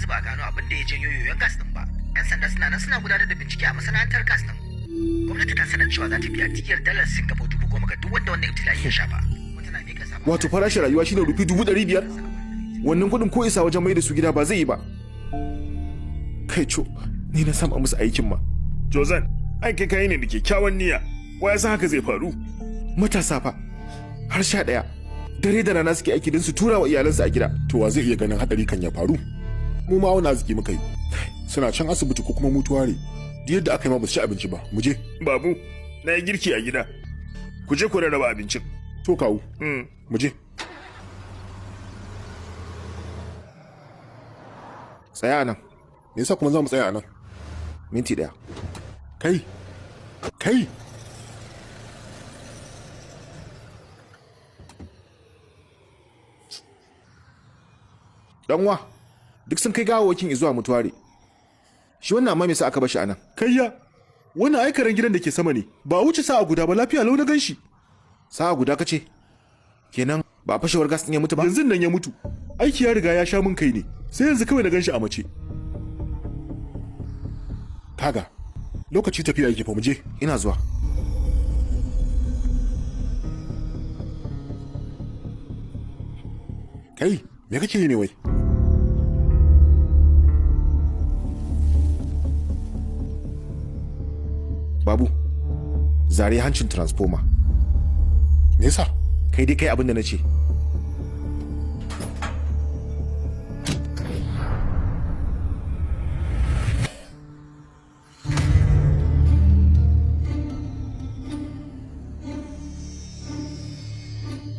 yanzu ba a gano abin da ya janyo yoyon gas din ba. 'Yan sanda suna nan suna gudanar da bincike a masana'antar gas din. Gwamnati ta sanar cewa za ta biya diyyar dalar Singapore 10,000 ga duk wanda wannan ibtila'i ya shafa. Kuma tana miƙa sabon Wato farashin rayuwa shine rufi 500,000. Wannan kuɗin ko isa wajen mai da su gida ba zai yi ba. Kai co, ni na sama musu aikin ma. Jozan, ai kai kayi ne da kyakkyawan niyya. Wa ya san haka zai faru? Matasa fa har 11 dare da rana suke aiki don su tura wa iyalansu a gida. To wa zai iya ganin hadari kan ya faru? Mu ma wani arziki muka yi. Suna can asibiti ko kuma mutuwa ne. Duk yadda aka yi ma ba su ci abinci ba. Mu je. Babu, na yi girki a gida. Ku je ku rarraba abincin. To kawu. Mu je. Tsaya nan. Me yasa kuma za mu tsaya a nan? Minti 1. Kai. Kai. Danwa, duk sun kai gawawwakin zuwa mutuware. Shi wannan amma me yasa aka bashi anan? Kayya, wannan ai karen gidan da ke sama ne. Ba wuce sa'a guda ba, lafiya lau na ganshi. Sa'a guda kace? Kenan ba a fashewar gas din ya mutu ba? Yanzu nan ya mutu. Aiki ya riga ya sha min kai ne. Sai yanzu kawai na ganshi a mace. Kaga, lokaci tafiya yake fa, mu je. Ina zuwa. Kai, me kake yi ne wai? Babu, zare hancin transformer. Me yasa? Kai dai kai abin da na ce.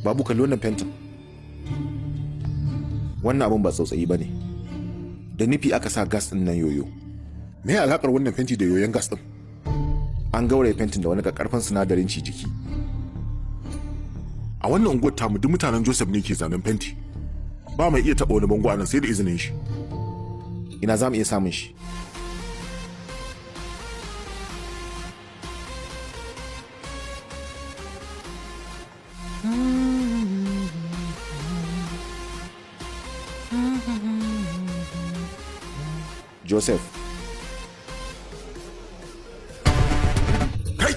Babu, kalli wannan fentin. Wannan abin ba tsautsayi ba ne. Da nufi aka sa gas ɗin nan yoyo. Me ya alakar wannan fenti da yoyon gas din? An gauraya fentin da wani ƙaƙƙarfan sinadarin ci jiki. A wannan unguwar tamu duk mutanen Joseph ne ke zanen fenti. Ba mai iya taɓa wani bango a nan sai da izinin shi. Ina za mu iya samun shi? Joseph. Kai!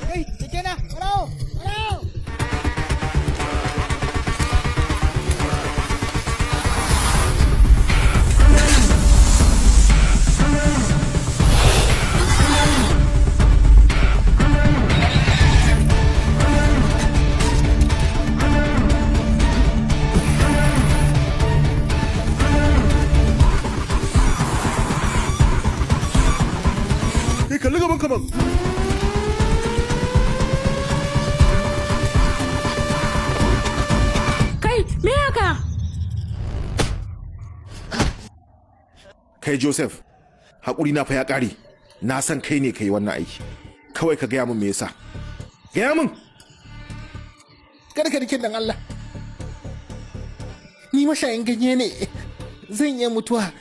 Kai, keke na, ɓarawo, ɓarawo! Kai, kalli gaban kaman. Kai, me haka? Kai Joseph, haƙuri na fa ya ƙare. Na san kai ne ka yi wannan aiki. Kawai ka gaya min me yasa. Gaya min! Karka rikin dan Allah. Ni mashayin ganye ne. Zan iya mutuwa.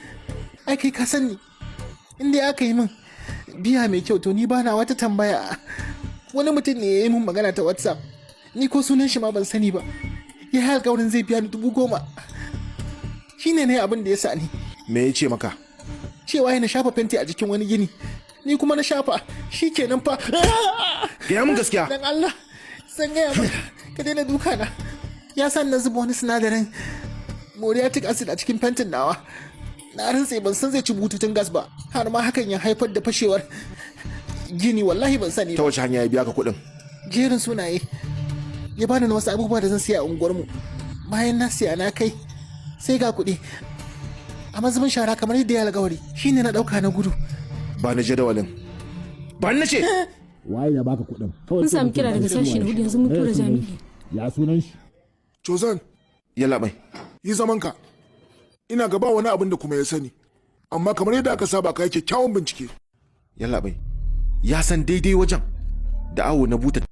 Ai kai ka sani. Inda aka yi min biya mai kyau to ni bana wata tambaya. Wani mutum ne ya yi min magana ta WhatsApp. Ni ko sunan shi ma ban sani ba. Ya yi alkawarin zai biya ni 10,000. Shi ne abin da ya sa ni. Me ya ce maka? Cewa yana shafa fenti a jikin wani gini. Ni kuma na shafa. Shi kenan fa. Gaya min gaskiya. Dan Allah, san gaya maka, ka daina duka na. Ya san na zuba wani sinadarin muriatic acid a cikin fentin nawa. Na rantse ban san zai ci bututun gas ba, har ma hakan ya haifar da fashewar gini, wallahi ban sani Ta ba. wace hanya ya biya ka kuɗin? Jerin sunaye ya bani na wasu abubuwa da zan siya a unguwarmu. Bayan na siya na kai, sai ga kuɗi a mazubin shara kamar yadda ya alkawari, shine na ɗauka na gudu. Ba ni jadawalin. Ba ni na ce! Waye ya baka kuɗin? Mun samu kira daga sashi na hudu, yanzu mun tura jami'i. Ya sunan shi? Jozan, Yalla bai. yi zamanka. Ina gaba wani abin da kuma ya sani. Amma kamar yadda aka saba ka yi kyakkyawan bincike. Yalla bai. Ya san daidai wajen da awo na buta.